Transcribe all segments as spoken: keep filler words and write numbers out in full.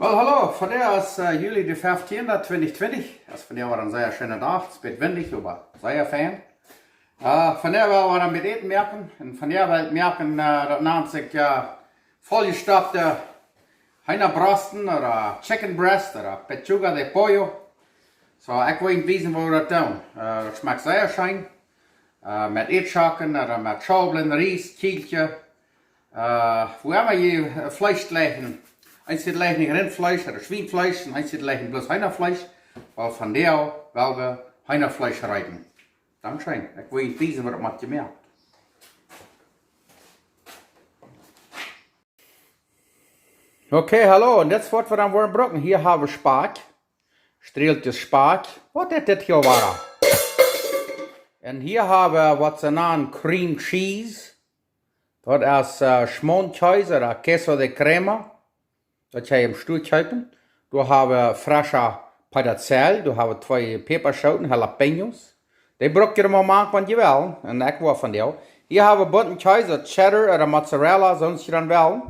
Well, hallo, vondoag es äh, Juli de feftiende, twintich twintich. Es vondoag wada een sea scheena Dach. Et es bät windich, oba sea fein. Äh, vondoag well wie wada een bät Äten moaken. Un vondoag well wie moaken, äh, daut nant sikj äh, volljestoppte Heenabrosten ooda chicken breast ooda pechuga de pollo. Soo, ekj well junt wiesen woo wie daut doonen. Äh, daut schmakjt sea scheen. Äh, met Ätschocken ooda met Schaublen, Ries, Kjielkje. Äh, woo emma jie äh, Fleesch jleichen. Eenje jleichen Rintfleesch ooda Schwienfleesch un eenje jleichen bloos Heenafleesch. Well, vondoag well wie Heenafleesch reeten. Dankscheen. Ekj well junt wiesen woo daut moakt jemoakt. Okay, hallo. Un dit es waut wie dan woaren brucken. Hia hab wie Spakj. Strielkjes Spakj. Waut es dit hia wada? Un hia hab wie waut see nanen cream cheese. Daut es äh, Schmonkjees ooda queso de crema. Daut kjenn jie em Stua kjeepen. Doa hab wie frescha Peterzell. Doa hab wie twee Päpaschooten, jalapeños. Dee bruck jie mau moaken wan jie wellen. Un ekj woa vondoag. Hia hab wie bunten Kjees, cheddar ooda mozzarella, soo aus jie dan wellen.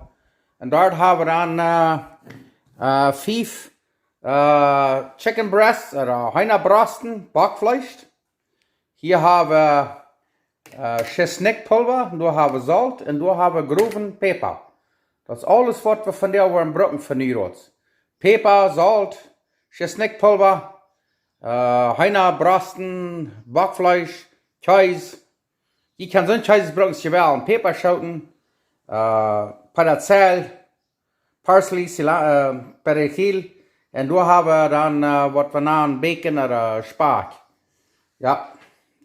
Un doa hab wie dan äh, äh, fief äh, chicken breasts ooda Heenabrosten, Bockfleesch. Hia hab wie äh, Tschesnikjpulva, doa hab wie Solt un doa hab wie growen Päpa. Daut es aules waut wie vondoag woaren brucken fa Nieroots. Päpa, Solt, Tschesnikjpulva, äh, Heenabrosten, Bockfleesch, Kjees. Jie kjennen soon Kjees brucken aus jie wellen. Päpaschooten, äh, Peterzell, Parsley, Cila- äh, Perejil. Un doa hab wie dan äh, waut wie nanen Bacon ooda Spakj. Jo,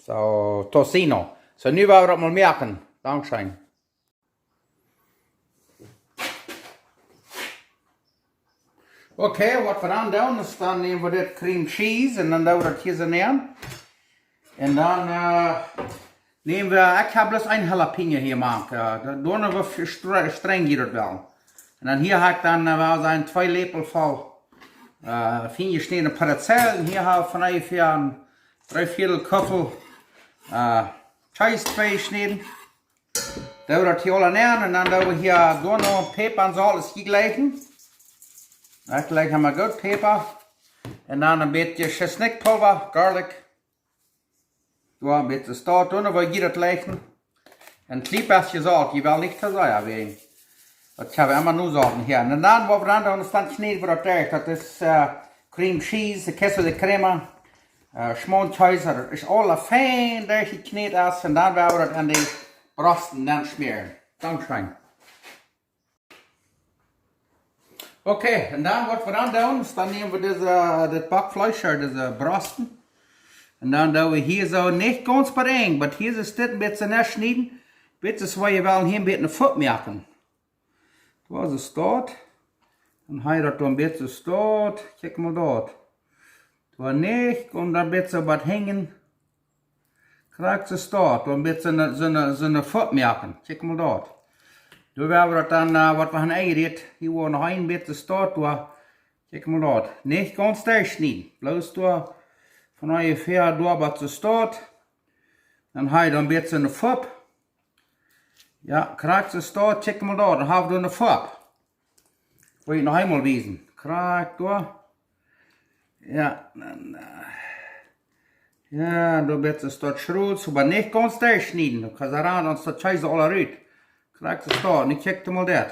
soo, tocino. Soo, nu woa wie daut mol moaken. Dankscheen. Okay, waut wie dan doonen es, dan näm wie dit cream cheese un dan doo wie daut hia soo nämen. Un dan äh, näm wie, ekj hab bloos een jalapeño hia jemoakt. Äh, doa noch waut stre- strenj jie daut wellen. Un dan hia hab ekj dan äh, woa wie sajen, twee Läpel voll äh, fien jeschnädne Peterzell. Un hia hab ekj von onjefäa een dree Viedel Kuffel äh, Kjees twei jeschnäden. Doo wie daut hia aula nämen un dan doo wie hia doa noch Päpa un Solt es jlikj. Ekj jlikj emma goot Päpa. Un dan een bät Tschesnikjpulva, garlic. Doa een bät Solt, doa noch waut jie daut jlikjen. Un kjlien bät Solt, jie wellen nich too sea wäajen. Daut hab wie emma nu Solt hia. Un dan woa wie dan, dan es dan kjnäd wie daut derch. Daut es äh, cream cheese, queso de crema, äh, Schmonkjees, daut es aula fein derchjekjnäd es. Un dan woa wie daut aun de Brosten dan schmäaren. Dankscheen. Okay, un dan waut wie dan doonen es, dan näm wie dise, dit Bockfleesch, äh, dise Brosten. Un dan doo wie hia soo nich gaunz bie enj, oba hia es dit een bät nennschnieden. Bät soo aus jie wellen hia een bät ne Fupp moaken. Doa es daut. Un hia daut doa een bät daut. Kjikj mol daut. Doa nich, un dan een bät waut hinjen. Krakjt soo daut. Doa een bät soone, soone, soone Fupp moaken. Kjikj mol daut. Doa woa wie daut dan, äh, waut wie han enjerieet. Hia woa wie noch een bät daut doa. Kjikj mol daut. Nich gaunz derchschnieden. Bloos doa von onjefäa doa waut daut. Dan hia dan een bät ne Fupp. Jo, krakjt soo daut, kjikj mol doa, dan hab wie doa ne Fupp. Well ekj noch eemol wiesen. Krakjt doa. Jo, dan, äh, jo, doa bät daut schroot, oba nich gaunz derchschnieden. Du kaust doa ran, dan es daut Kjees aula rut. Krakjt soo daut, nu kjikj mol daut.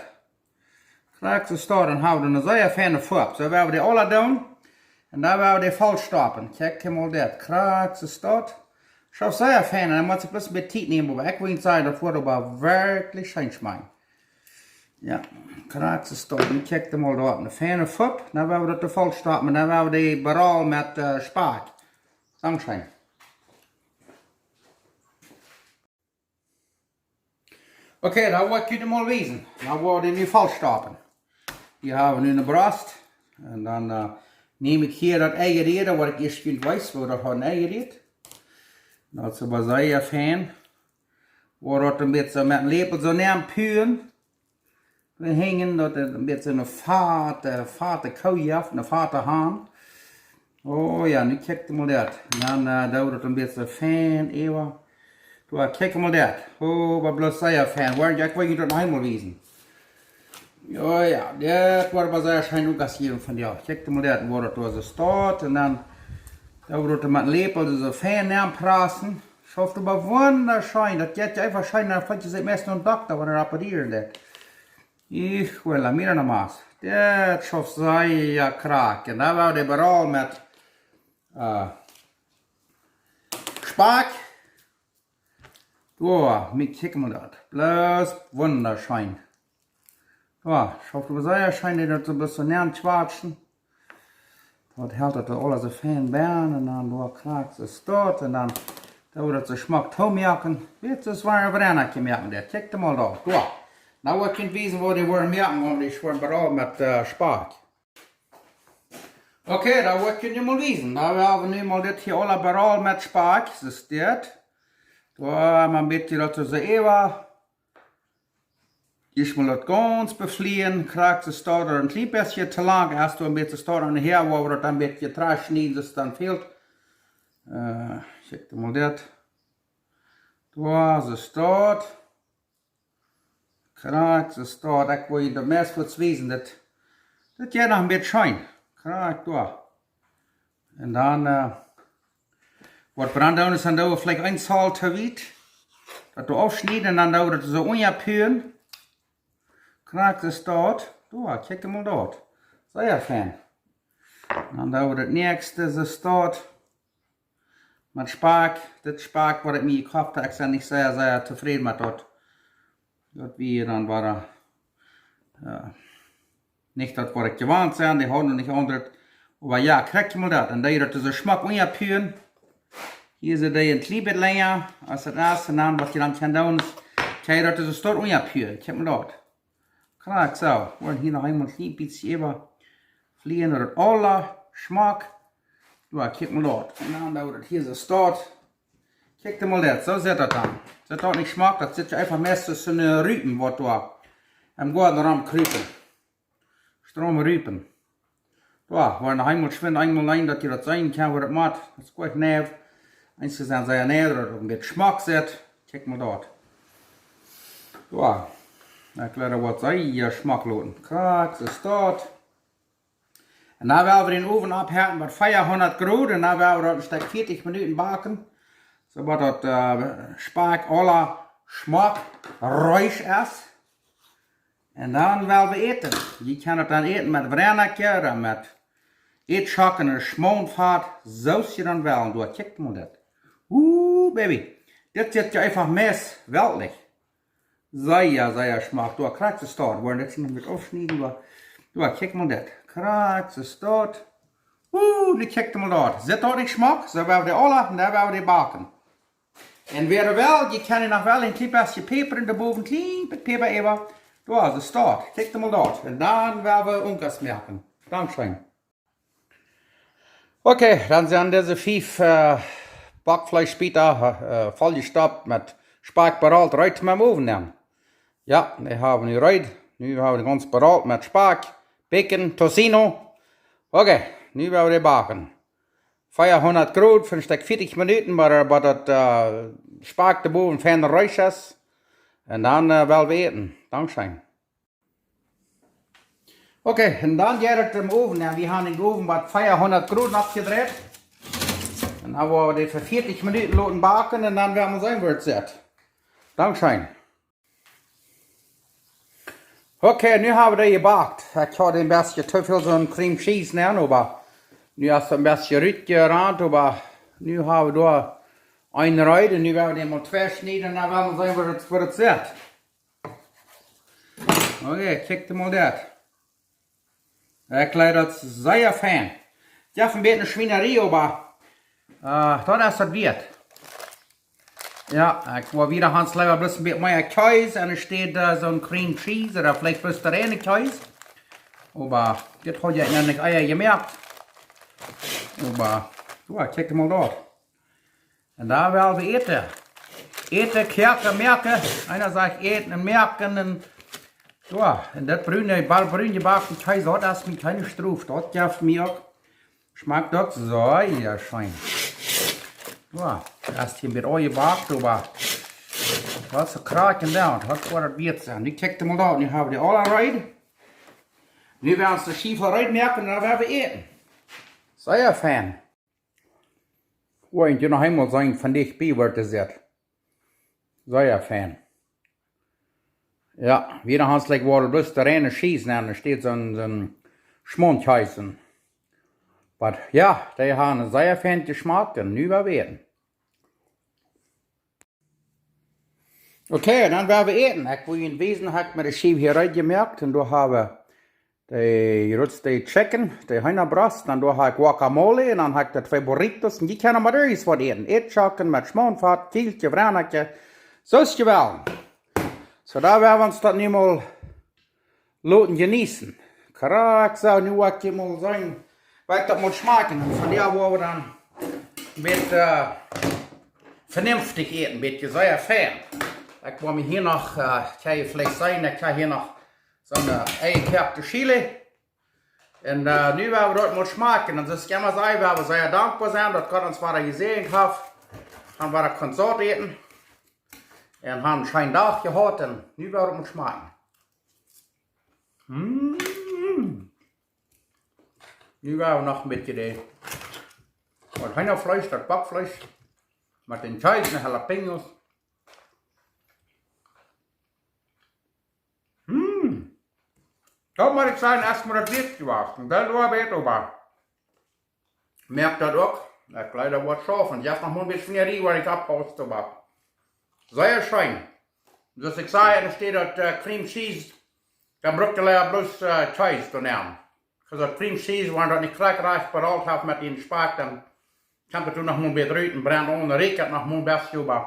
Krakjt soo daut, dan hab wie ne sea feine Fupp. Soo woa wie dee aula doonen. Un dan woa wie dee vollstoppen. Kjikj mol daut. Krakjt soo daut. Soo sea fein. Dan mott ekj bloos een bät Tiet nämen, oba ekj well junt sajen, daut woat oba werkjlich scheen schmakjen. Jo, krakjt soo daut. Nu kjikj mol doa. Ne feine Fupp. Dan woa wie daut doa vollstoppen. Dan woa wie dee berollen met äh, Spakj. Dankscheen. Okay, dan woa ekj junt mol wiesen. Dan woa wie dee nu vollstoppen. Hia hab wie nu ne Brost. Un dan äh, näm ekj hia daut Eierieet, waut ekj ieescht junt wies, woo daut von Eierieet. Daut es oba sea fein. Woa daut een bät met een Läpel soo nenn puren. Wie hinjen daut een bät ne fate, fate Koo jeft, ne fate Han. Oh jo, nu kjikj mol daut. Dan äh, doo daut een bät fein äwa. Doa, kjikj mol daut. Oh, waut bloos sea fein. Woa, jo, ekj well junt daut noch eemol wiesen. Jo, jo, dit woat oba sea scheen uk aus hia von, jo. Kjikj mol dit, woo daut doa soo steit. Un dan, dan woat daut met een Läpel soo fein aunprassen. Schauft oba wundascheen. Daut jeit eefach scheen, dan funk jie meist no een Dokta, wan hee operieet. Ekj well mea no Maas. Dit schauft sea krakjt. Un dan woa wie dee berol met, äh, Spakj. Jo, mie kjikj mol daut. Bloos wundascheen. Jo, schauft oba sea scheen, daut soo bloos soo nenn kjwatschen. Daut helt daut aules soo fein bie. Un dan doa krakjt soo steit. Un dan, dan woat daut soo schmock toomoaken. Dit es woo wie Wrenackje moaken, dit. Kjikj mol daut. Jo. Nu woa ekj junt wiesen, woo dee woaren moaken, wan dee woaren berol met, äh, Spakj. Okay, dan woa ekj junt nu mol wiesen. Dan woa wie nu mol dit hia aula berol met Spakj, soo es dit. Doa mau een bät daut soo äwa. Ieescht mol daut gaunz beflieen, krakjt soo steit, een kjlien bät too lang, aus doa een bät steit aun de Häa, wua wie daut dan een bät trajchtschnieden, daut dan fält. Äh, kjikj mol dit. Doa, soo steit. Krakjt soo steit, ekj well junt daut meist fuaz wiesen, daut, daut jeit noch een bät scheen. Krakjt doa. Un dan, äh, waut wie dan doonen es, dan doo wie veleicht een Zoll too wiet. Daut wie aufschnieden un dan doo wie daut soo unjapuen. Krakjt soo steit. Doa, kjikj mol daut. Sea fein. Dan doo wie daut näakjste soo steit. Met Spakj, dit Spakj waut ekj mie jekoft hab, ekj sie nich sea, sea tofräd met daut. Daut wia dan wada, äh, nich daut waut ekj jewant sie, dee hauden nich aundret. Oba jo, kjikj mol daut. Un dan daut es soo schmock unjapuen. Hia sent dee een kjlien bät lenja aus daut es. Un dan waut jie dan kjennen doonen es, kjikj daut es soo steit unjapuen. Kjikj mol daut. Krakjt soo. Woaren hia noch eemol een kjlien bät äwa flieen, daut aules schmock. Jo, kjikj mol daut. Un dan doo wie daut hia soo steit. Kjikj mol daut, soo sitt daut dan. Sitt daut nich schmock, daut sitt je eefach meist aus soone Rupen, waut doa em Goaden romkrupen. Stroomrupen. Jo, woa noch eemol schwind, eemol een, daut jie daut seenen kjennen, woo daut mott. Daut es goot, nä. Eenje sent sea nä, daut daut een bät schmock sitt. Kjikj mol daut. Jo, ekj leet daut waut sea schmock loten. Krakjt soo steit. Un dan woa wie dän Owen opphetten bie veahundat Grod. Un dan woa wie daut een Stekj vieetich Minuten backen. Soo daut daut, äh, Spakj aula schmock reesch es. Un dan woa wie äten. Jie kjennen daut dan äten met Wrenackje ooda met Ätschocken un Schmoonfat, soo aus jie dan wellen. Doa, kjikj mol dit. Ooh, baby. Dit sitt je eefach meist weltlich. Sea, sea schmock. Doa, krakjt soo steit. Woaren dit nu met aufschnieden, doa. Doa, kjikj mol dit. Krakjt soo steit. Ooh, nu kjikj mol daut. Sitt daut nich schmock? Soo woa wie dee aula, un dan woa wie dee backen. Un wäa well, jie kjennen noch well een kjlien bät Päpa doabowen, kjlien bät Päpa äwa. Doa, soo steit. Kjikj mol daut. Un dan woa wie Unkas moaken. Dankscheen. Okay, dan sent dise fief, äh, Backfleeschbieta, äh, volljestopt met Spakj, beroolt, reed toom em Owen nämen. Jo, dee hab wie nu reed. Nu hab wie dee gaunz beroolt met Spakj, Bacon, Tocino. Okay, nu woa wie dee backen. Veahundat Grod fa een Stekj vieetich Minuten, mau, äh, mau daut, äh, Spakj doabowen fein reesch es. Un dan, äh, woa wie äten. Dankscheen. Okay, un dan jeit et em Owen. Un wie haben dän Owen bie veahundat Grod oppjedreit. Un dan woa wie dee fa vieetich Minuten loten backen un dan woa wie seenen, woo et sitt. Dankscheen. Okay, nu hab wie dee jebackt. Ekj haud een bät too väl soon cream cheese nenn, oba nu es et een bät rutjerant, oba nu hab wie doa een reed. Nu woa wie dän mol tweischnieden un dan woa wie seenen, woo et, woo et sitt. Okay, kjikj mol daut. Ekj leew daut sea fein. Jo, een bät Schwienarie, oba, äh, daut es daut wieet. Jo, ekj wull wada, Hans, leewa bloos een bät mea Kjees un enne Städ, äh, soon cream cheese ooda veleicht bloos de reine Kjees. Oba dit haud ekj noch nich ea jemoakt. Oba, jo, kjikj mol doa. Un dan woa wie äten. Äten, koaken, moaken. Eena sajcht äten un moaken un, jo, un daut brune, bol brun jebackne Kjees, daut es mie kjeene Strof. Daut jeft mie uk, schmakjt uk sea scheen. Jo, daut es hia een bät aul jebackt, oba daut es een Krakjt un daut, daut woat daut wieet sennen. Nu kjikj mol doa, nu hab wie dee aula reed. Nu woa wie ons de Schiew reed moaken un dan woa wie äten. Sea fein. Woa ekj junt noch eemol sajen, von dicht bie woat et secha. Sea fein. Jo, wie haben ons like woaren bloos de reine Cheese nämen, doa steit soon, soon Schmaunkjees. Oba jo, dee haben sea fein jeschmakt un nu woa wie äten. Okay, dan woa wie äten. Ekj well junt wiesen, hab ekj mie de Schiew hia reed jemoakt un doa hab wie de roasted chicken, de Heenabrost, dan doa hab ekj Guacamole un dan hab ekj de twee burritos. Un jie kjennen met irjent waut äten. Ätschocken met Schmaunfat, Kjielkje, Wrenakje. Soo aus jie wellen. Soo, doa woa wie ons daut nu mol loten jeneeten. Krakjt soo, nu woa ekj mol seenen, woo daut mott schmakjen. Un von doa woa wie dan met, äh, vernünftig äten, met sea fein. Ekj woa mie hia noch, äh, kjenn jie veleicht seenen, ekj hab hia noch soone, äh, enjekoakte Chili. Un, äh, nu woa wie daut mol schmakjen. Un soo aus ekj emma saj, wie woaren sea dankboa sennen, daut Gott ons wada jesäajent haft. Dan woa wie daut Konsort äten. Un haben eenen scheenen Dach jehaut un nu woa wie daut mol schmakjen. Mm. Nu woa wie noch een bät de, waut Heenafleesch, daut Backfleesch, met dän Kjees un Jalapeños. Mm. Daut mott ekj sajen, es mie daut wieet jewast. Un dan doa bät, oba moakt daut uk. Ekj jleew daut woat schaufen. Jeft noch mol een bät Schmierie, waut ekj aufhausten, oba sea scheen. Soo aus ekj säd, enne Städ daut, äh, Cream Cheese, dan brukt jie leewa bloos, äh, Cheese to nämen. Soo daut Cream Cheese, wan daut nich krakjt rajcht berollt haft met dän Spakj, dan kjemt et doa noch mol een bät rut un brennt aun, rikjt noch mol een bät, oba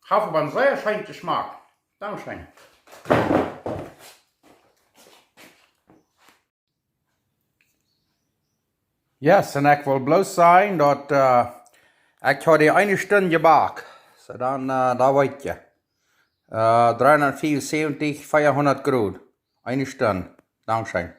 haft oba een sea scheenen Jeschmak. Dankscheen. Yes, un ekj well bloos sajen daut, äh, ekj hab dee eene Stund jebackt. Soo dan, äh, dan weet jie. Äh, dreehundatfiefunsäwentich, veahundat Grod. Eene Stund. Dankscheen.